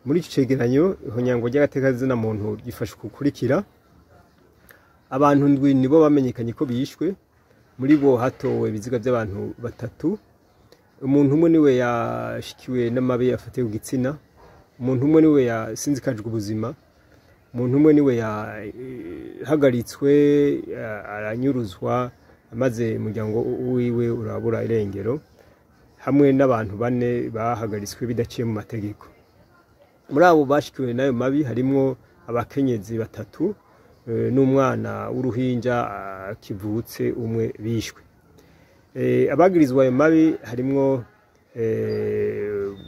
Muri ico cegeranyo, ihonyango ry'agateka muntu ryifashe gukurikira: abantu ndwi nibo bamenyekanye ko bishwe, muri bo hatowe ibiziga vy'abantu batatu. Umuntu umwe niwe yashikiwe n'amabi afatiye ku gitsina, umuntu umwe niwe yasinzikajwe ubuzima, umuntu umwe niwe yahagaritswe aranyuruzwa maze umuryango wiwe urabura irengero, hamwe n'abantu bane bahagaritswe bidaciye mu mategeko. Muri abo bashikiwe n'ayo mabi harimwo abakenyezi batatu n'umwana w'uruhinja kivutse umwe bishwe. Abagirizwa ayo mabi harimwo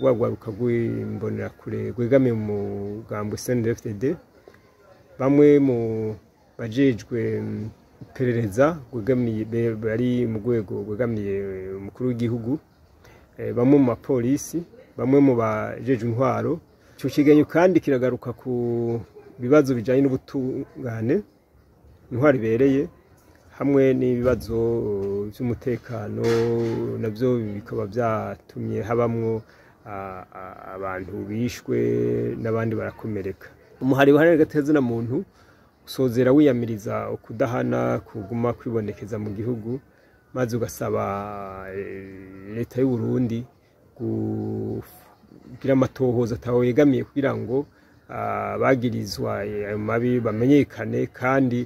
rwa rwaruka rw'imbonerakure rwegamiye umugambwe CNDD-FDD, bamwe mu bajejwe iperereza rwegamiye, bari mu rwego rwegamiye umukuru w'igihugu, bamwe mu bapolisi, bamwe mu bajejwe intwaro. Ico cegeranyo kandi kiragaruka ku bibazo bijanye n'ubutungane, intwaro ibereye, hamwe n'ibibazo vy'umutekano, navyo bikaba vyatumye habamwo abantu bishwe n'abandi barakomereka. Umuhari uharanira agateka muntu usozera wiyamiriza ukudahana kuguma kwibonekeza mu gihugu, maze ugasaba leta y'u Burundi kugira amatohoza ataho yegamiye kugira ngo abagirizwa ayo mabi bamenyekane kandi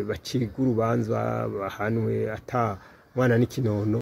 bacirwe urubanza, bahanwe ata mwana n'ikinono.